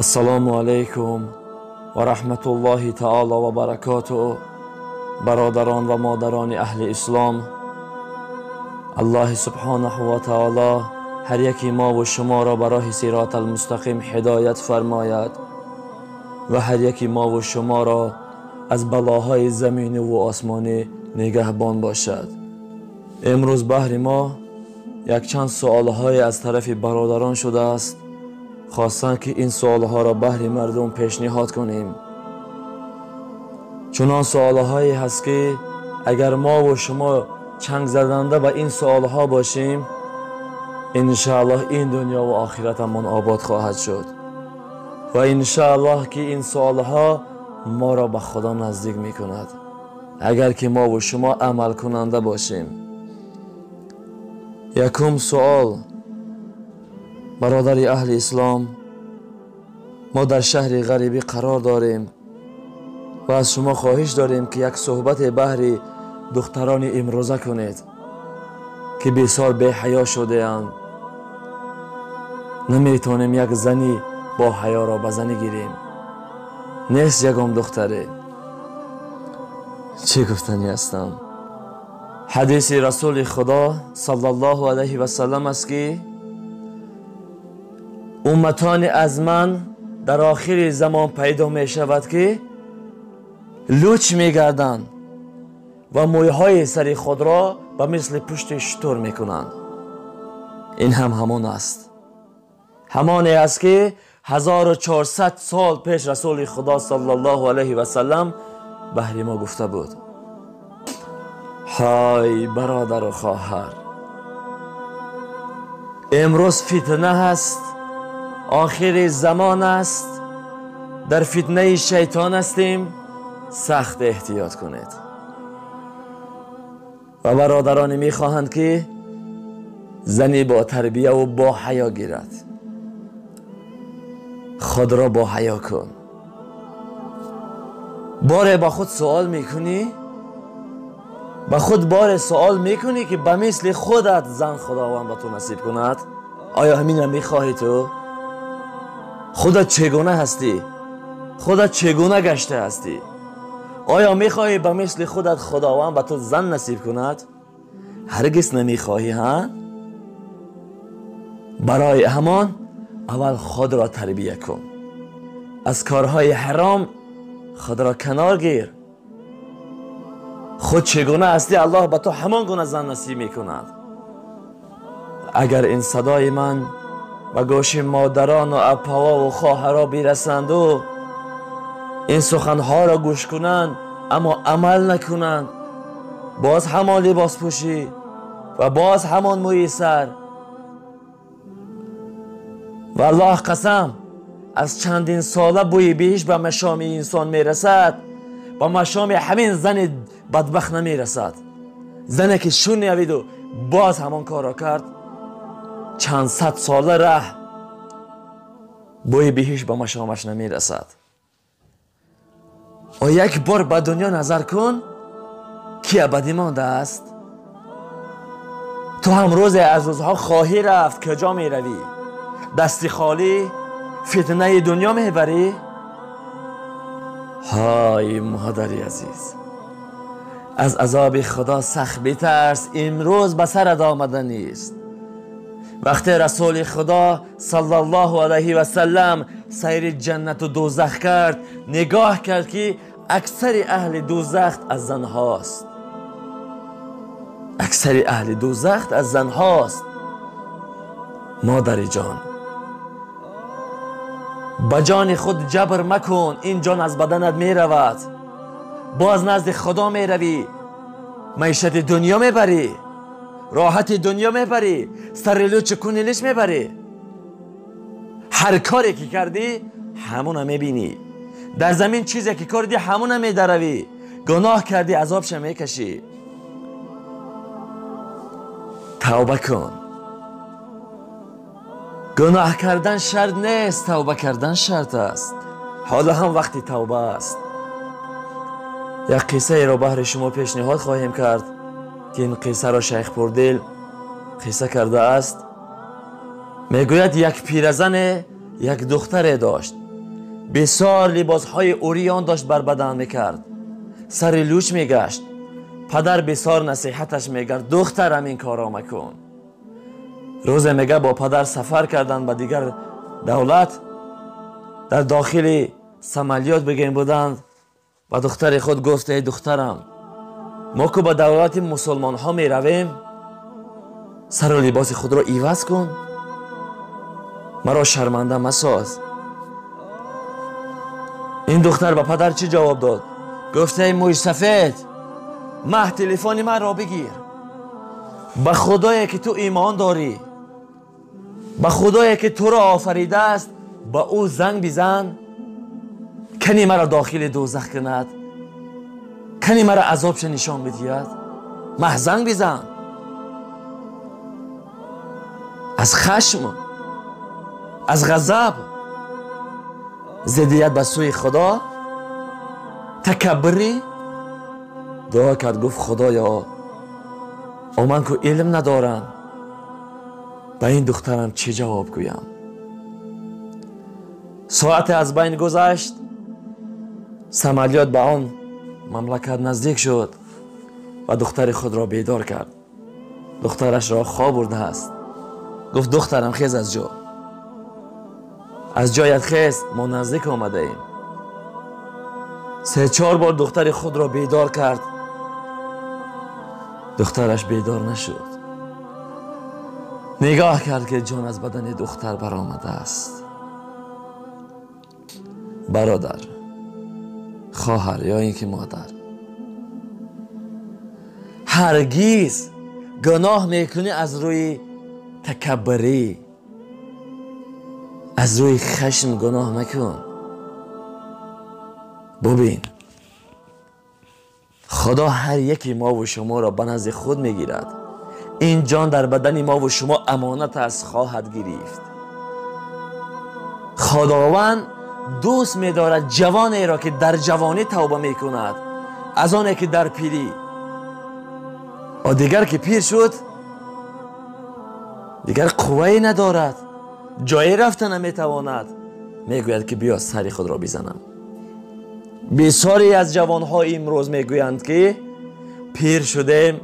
Ассалому алайкум ва раҳматуллоҳи таоло ва баракотуҳ. Бародарон ва модарони аҳли ислом, Аллоҳи субҳонаҳу ва таоло ҳар яки мо ва шуморо ба роҳи сиротал мустақим ҳидоят фармояд ва ҳар яки мо ва шуморо аз балоҳои заминӣ ва осмонӣ нигаҳбон бошад. Имрӯз баҳри мо якчанд суолҳое аз тарафи бародарон шудааст. Хостанд ки ин суолҳоро баҳри мардум пешниҳод кунем. Чунон суолҳое ҳаст ки агар мо ва шумо чанг заданда ба ин суолҳо бошем, иншааллоҳ ин дунё ва охиратамон обод хоҳад шуд ва иншааллоҳ ки ин суолҳо моро ба Худо наздик мекунад, агар ки мо ва шумо амалкунанда бошем. Якум суол: бародари аҳли ислом, мо дар шаҳри ғарибӣ қарор дорем ва аз шумо хоҳиш дорем ки як суҳбате баҳри духтарони имрӯза кунед ки бисёр беҳаё шудаанд. Наметавонем як зани бо ҳаёро ба занӣ гирем. Нест ягон духтаре. Чӣ гуфтанӣ ҳастам? Ҳадиси расули Худо саллаллоҳу алайҳи васаллам аст ки умматони аз ман дар охири замон пайдо мешавад ки луч мегарданд ва мӯйҳои сари худро ба мисли пушти шутур мекунанд. Ин ҳам ҳамон аст, ҳамоне аст ки 1400 сол пеш расули Худо саллаллоҳу алайҳи васаллам баҳри мо гуфта буд. Ҳай бародару хоҳар, имрӯз фитна ҳаст, охири замон аст, дар фитнаи шайтон ҳастем. Сахт эҳтиёт кунед. Ва бародароне мехоҳанд ки зани бо тарбия ва бо ҳаё гирад. Худро бо ҳаё кун. Боре ба худ суол мекунӣ, ба худ боре суол мекунӣ ки ба мисли худат зан Худованд ба ту насиб кунад? Оё ҳаминро мехоҳӣ ту? Худат чӣ гуна ҳастӣ? Худат чӣ гуна гашта ҳастӣ? Оё мехоҳӣ ба мисли худат Худованд ба ту зан насиб кунад? Ҳаргиз намехоҳӣ, ҳа? Барои ҳамон аввал худро тарбия кун, аз корҳои ҳаром худро канор гир. Худ чӣ гуна ҳастӣ, Аллоҳ ба ту ҳамон гуна зан насиб мекунад. Агар ин садои ман ба гӯши модарону апаҳо хоҳарҳо бирасанду ин суханҳоро гӯш кунанд, аммо амал накунанд, боз ҳамон либоспӯшӣ ва боз ҳамон мӯи сар, валлоҳ қасам, аз чандин сола бӯи биҳишт ба машоми инсон мерасад, ба машоми ҳамин зани бадбахт намерасад. Зане ки шунавиду боз ҳамон корро кард, чанд сад сола раҳ бӯи биҳишт ба машомаш намерасад. О як бор ба дунё назар кун, ки абадӣ мондааст. Ту ҳам рӯзе аз рӯзҳо хоҳӣ рафт. Куҷо меравӣ? Дасти холӣ фитнаи дунё мебарӣ? Ҳай модари азиз, аз азоби Худо сахт битарс, имрӯз ба сарат омада нест. Вақте расули Худо саллаллоҳу алайҳи васаллам сайри ҷаннату дӯзах кард, нигоҳ кард ки аксари аҳли дӯзах аз занҳост. Аксари аҳли дӯзах аз занҳост. Модари ҷон, ба ҷони худ ҷабр макун, ин ҷон аз баданат меравад. Боз назди Худо меравӣ, маишати дунё мебарӣ, роҳати дунё мебарӣ, сари лучу куни лич мебарӣ. Ҳар коре ки кардӣ ҳамона мебинӣ. Дар замин чизе ки кардӣ ҳамона медаравӣ. Гуноҳ кардӣ, азобша мекашӣ. Тавба кун. Гуноҳ кардан шарт нест, тавба кардан шарт аст. Ҳоло ҳам вақти тавба аст. Як қиссаеро баҳри шумо пешниҳод хоҳем кард ки ин қиссаро шайх Пурдил қисса кардааст. Мегӯяд як пиразане як духтаре дошт. بسیار لباسهای اوریان داشت بر بدن میکرد، سر لوچ میگشت. پدر بسیار نصیحتش میگرد دخترم این کارا مکن. روزه میگه با پدر سفر کردن به دیگر دولت، در داخل سمالیات بگیم بودند و دختر خود گفت ای دخترم، ما که به دولت مسلمان ها می رویم، سر و لباس خود را عوض کن، مرا شرمنده مساز. این دختر به پدر چی جواب داد؟ گفت ای موی سفید، مه تلفن من را بگیر، به خدایی که تو ایمان داری، به خدایی که تو را آفریده است، به او زنگ بزن کنی مرا داخل دوزخ کند، کنی مرا عذابش نشان بدهد. مه زنگ بزن. از خشم، از غضب، ضدیت به سوی خدا، تکبری، دعا کرد گفت خدایا من که علم ندارم، به این دخترم چه جواب گویم؟ ساعت از بین گذشت، سمالیات به آن مملکت نزدیک شد و دختر خود را بیدار کرد. دخترش را خواب برده است. گفت دخترم خیز از جا، از جایت خیز، ما نزدیک آمده ایم. 3-4 بار دختر خود را بیدار کرد، دخترش بیدار نشد. نگاه کرد که جان از بدن دختر برآمده است. برادر، خواهر یا اینکه مادر، هرگیز گناه میکنی از روی تکبری، از روی خشم گناه مکن. ببین خدا هر یکی ما و شما را به نزد خود میگیرد. این جان در بدن ما و شما امانت است، خواهد گرفت. خداوند دوست می‌دارد جوانی را که در جوانی توبه میکند، از آنی که در پیری. و دیگر که پیر شد دیگر قوه‌ای ندارد، جایی رفته نمیتواند، میگوید که بیا سر خود را بزنم. بسیاری از جوانها امروز میگویند که پیر شدیم،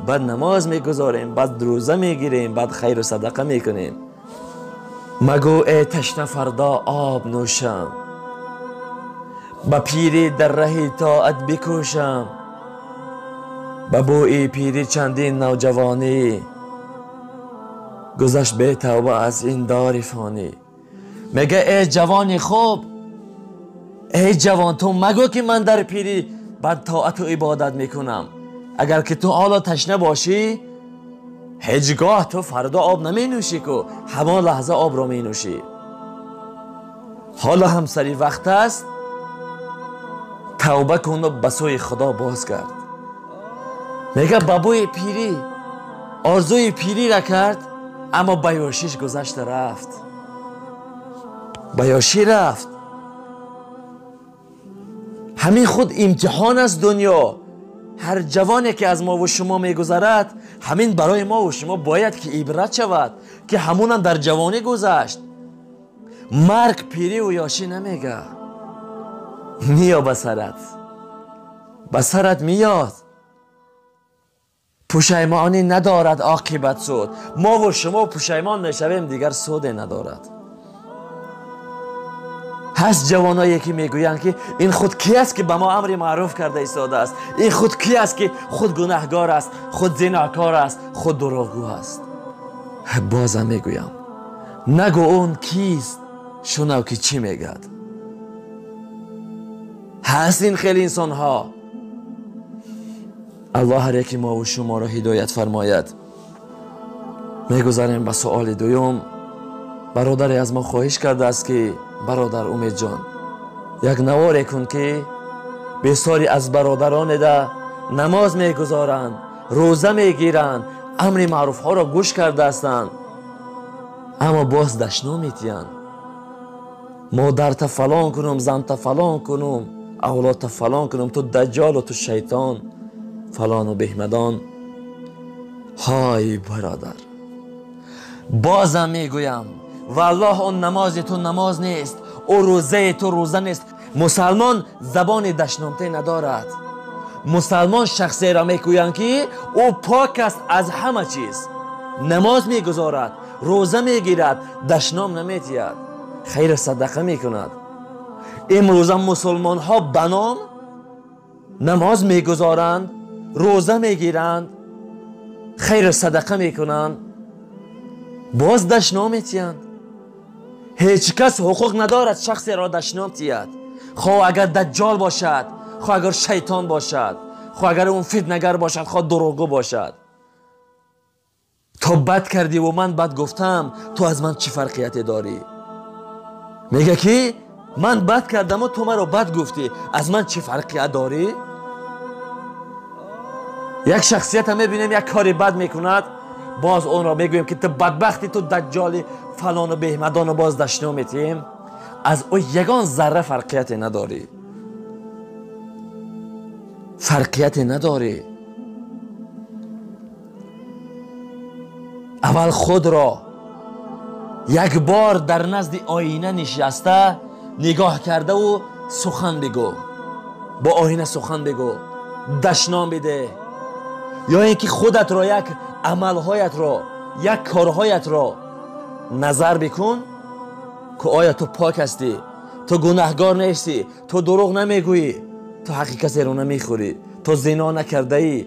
بعد نماز میگذاریم، بعد روزه میگیریم، بعد خیر و صدقه میکنیم. مگو ای تشنه فردا آب نوشم، به پیری در ره طاعت بکوشم، به بوی پیری چندین نوجوانی گذشت به توبه از این دار فانی. میگه ای جوانی خوب، ای جوان، تو مگو که من در پیری بعد طاعت و عبادت میکنم. اگر که تو حالا تشنه باشی، هیچگاه تو فردا آب نمی نوشی که همان لحظه آب رو می نوشی. حالا هم سری وقت است، توبه کن و به سوی خدا باز کرد. میگه بابوی پیری آرزوی پیری را کرد، اما بیاشیش گذشت رفت، بیاشی رفت. همین خود امتحان است دنیا. هر جوانی که از ما و شما میگذرد، همین برای ما و شما باید که عبرت شود که همونم در جوانی گذشت. مرگ پیری و یاشی نمیگه، میا به سرت، به سرت میاد. پشیمانی ندارد عاقبت سود. ما و شما پشیمان نشویم دیگر سود ندارد. هست جوانایی که میگویند که این خود کی است که به ما امر معروف کرده ایستاده است، این خود کی است که خود گناهگار است، خود زناکار است، خود دروغگو است. بازم میگویم نگو اون کیست، شنو که چی میگد. هست این خیلی انسان ها. الله هر یکی ما و شما را هدایت فرماید. میگذاریم به سوال دوم. برادری از ما خواهش کرده است که برادر امید جان یک نواری کن که بسیاری از برادران ده نماز میگذارند، روزه میگیرند، امر معروف ها را گوش کرده هستند، اما باز دشنام میتیند. مادر تا فلان کنم، زن تا فلان کنم، اولاد تا فلان کنم، تو دجال و تو شیطان فلان و بهمدان. های برادر، بازم میگویم والله اون نماز تو نماز نیست، ӯ рӯзаи ту рӯза нест. Мусалмон забони дашномте надорад. Мусалмон шахсеро мегӯянд, ки ӯ пок аст аз ҳама чиз, намоз мегузорад, рӯза мегирад, дашном наметиҳад, хайр садақа мекунад. Имрӯза мусулмонҳо ба ном намоз мегузоранд, рӯза мегиранд, хайр садақа мекунанд, боз дашном метиҳанд. Ҳеҷ кас ҳуқуқ надорад шахсеро дашном тиҳад, хоҳ агар даҷҷол бошад, хоҳ агар шайтон бошад, хоҳ агар он фитнагар бошад, хоҳ дурӯғгӯ бошад. То бад кардӣ ва ман бад гуфтам, ту аз ман чӣ фарқияте дорӣ? Мега ки ман бад кардаму ту маро бад гуфтӣ, аз ман чӣ фарқият дорӣ? Як шахсията мебинем, як кори бад мекунад, боз онро мегӯем ки ту бадбахти, ту даҷҷоли фалону беҳмадону боз дашном метиҳем. Аз ӯ ягон зарра фарқияте надорӣ, фарқияте надорӣ. Аввал худро як бор дар назди оина нишаста нигоҳ кардаву сухан бигӯ, бо оина сухан бигӯ, дашном бидеҳ, ё ин ки худатро, як амалҳоятро, як корҳоятро назар бикун, ки оя ту пок ҳастӣ, ту гунаҳгор нестӣ, ту дурӯғ намегӯӣ, ту ҳаққи касеро намехӯрӣ, ту зино накардаӣ,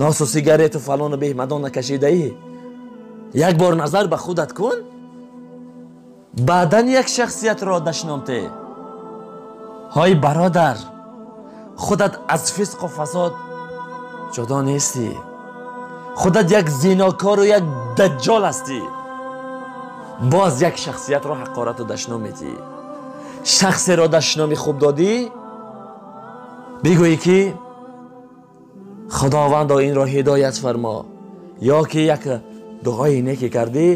носу сигарету фалону беҳмадон накашидаӣ. Як бор назар ба худат кун, баъдан як шахсиятро дашномте. Ҳой бародар, худат аз фисқу фасод ҷудо нестӣ, худат як зинокору як даҷҷол ҳастӣ, боз як шахсиятро ҳақорату дашном метиҳӣ. Шахсеро дашноми хуб додӣ, бигӯӣ ки худовандо инро ҳидоят фармо, ё ки як дуои неке кардӣ,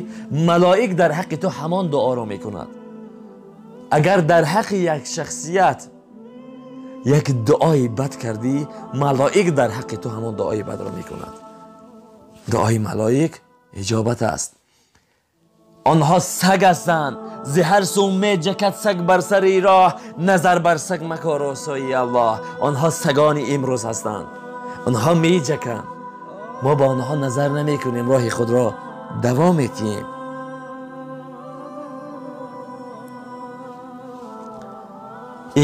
малоик дар ҳаққи ту ҳамон дуоро мекунад. Агар дар ҳаққи як шахсият як дуои бад кардӣ, малоик дар ҳаққи ту ҳамон дуои бадро мекунад. Дуои малоик иҷобат аст. Онҳо саг ҳастанд, зи ҳар су меҷакад саг бар сари роҳ, назар бар саг макор осои Аллоҳ. Онҳо сагони имрӯз ҳастанд, онҳо меҷаканд, мо ба онҳо назар намекунем, роҳи худро давом метиҳем.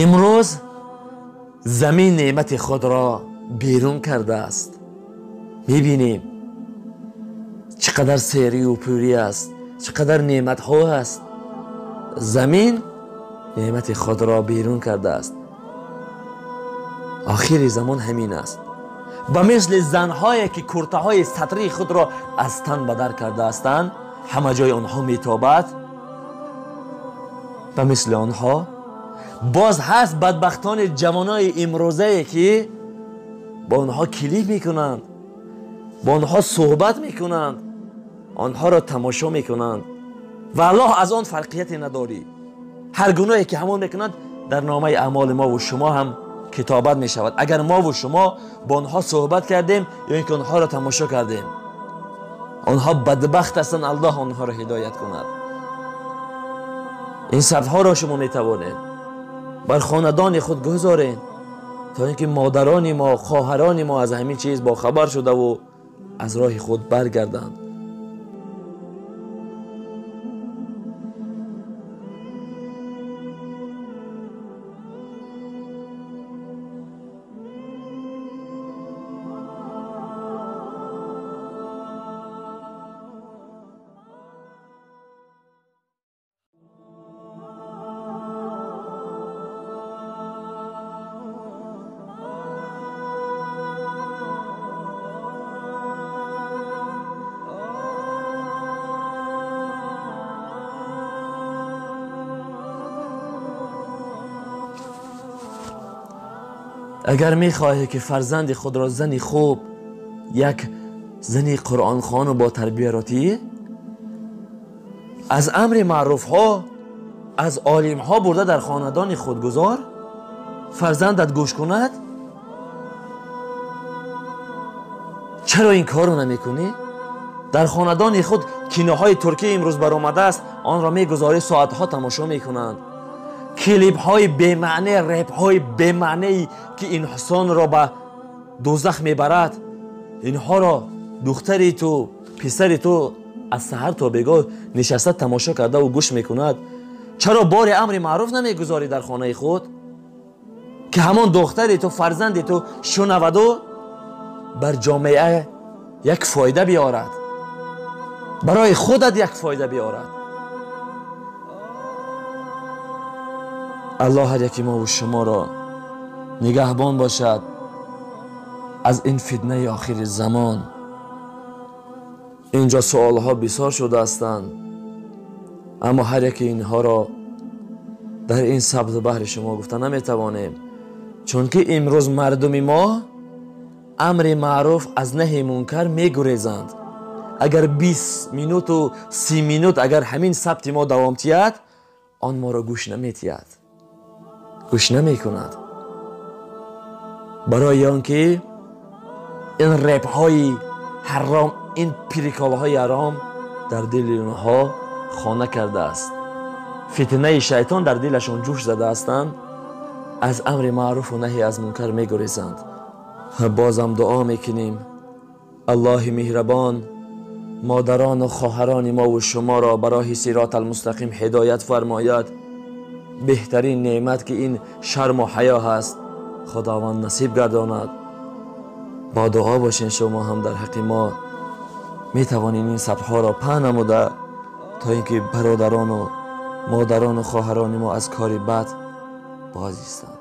Имрӯз замин неъмати худро берун кардааст. Мебинем чӣ қадар серию пурӣ аст, чӣ қадар неъматҳо аст. Замин неъмати худро берун кардааст. Охири замон ҳамин аст. Ба мисли занҳое ки куртаҳои сатрии худро аз тан ба дар кардаастанд, ҳама ҷои онҳо метобад, ба мисли онҳо боз ҳаст бадбахтони ҷавонои имрӯзае ки бо онҳо клип мекунанд, бо онҳо суҳбат мекунанд, онҳоро тамошо мекунанд ва Аллоҳ аз он фарқияте надорӣ. Ҳар гуноҳе ки ҳамон мекунанд дар номаи аъмоли мо ва шумо ҳам китобат мешавад. Агар мо ва шумо бо онҳо суҳбат кардем ё ин ки онҳоро тамошо кардем, онҳо бадбахт ҳастанд, Аллоҳ онҳоро ҳидоят кунад. Ин сабтҳоро шумо метавонед бар хонадони худ гузоред, то ин ки модарони мо, хоҳарони мо аз ҳамин чиз бохабар шудаву аз роҳи худ баргарданд. Агар мехоҳӣ ки фарзанди худро зани хуб, як зани қуръонхону бо тарбияро тиҳӣ, аз амри маъруфҳо, аз олимҳо бурда дар хонадони худ гузор, фарзандат гӯш кунад. Чаро ин корро намекунӣ? Дар хонадони худ киноҳои туркӣ имрӯз баромадааст, онро мегузорӣ, соатҳо тамошо мекунанд. Клипҳои бемаъне, репҳои бемаънее ки инсонро ба дӯзах мебарад, инҳоро духтари ту, писари ту аз саҳар то бегоҳ нишаста тамошо кардаву гӯш мекунад. Чаро бори амри маъруф намегузорӣ дар хонаи худ, ки ҳамон духтари ту, фарзанди ту шунаваду бар ҷомеа як фоида биёрад, барои худат як фоида биёрад? Аллоҳ ҳар яки мову шуморо нигаҳбон бошад аз ин фитнаи охири замон. Инҷо суолҳо бисёр шуда ҳастанд, аммо ҳар яки инҳоро дар ин сабзу баҳри шумо гуфта наметавонем, чунки имрӯз мардуми мо амри маъруф аз наҳи мункар мегурезанд. Агар 20 минуту 30 минут агар ҳамин сабти мо давом тиҳад, он моро гӯш наметиҳад, гӯш намекунад. Барои он ки ин репҳои ҳаром, ин приколҳои ҳаром дар дили онҳо хона кардааст. Фитнаи шайтон дар дилашон ҷӯш зада ҳастанд, аз амри маъруфу наҳи аз мункар мегурезанд. Бозам дуо мекунем, Аллоҳи меҳрабон модарону хоҳарони мову шуморо ба роҳи сироти алмустақим ҳидоят фармояд. Беҳтарин неъмат ки ин шарму ҳаё ҳаст, Худованд насиб гардонад. Бо дуо бошен шумо ҳам дар ҳаққи мо метавонед ин сабҳоро паҳн намуда, то ин ки бародарону модарону хоҳарони мо аз кори бад боз истанд.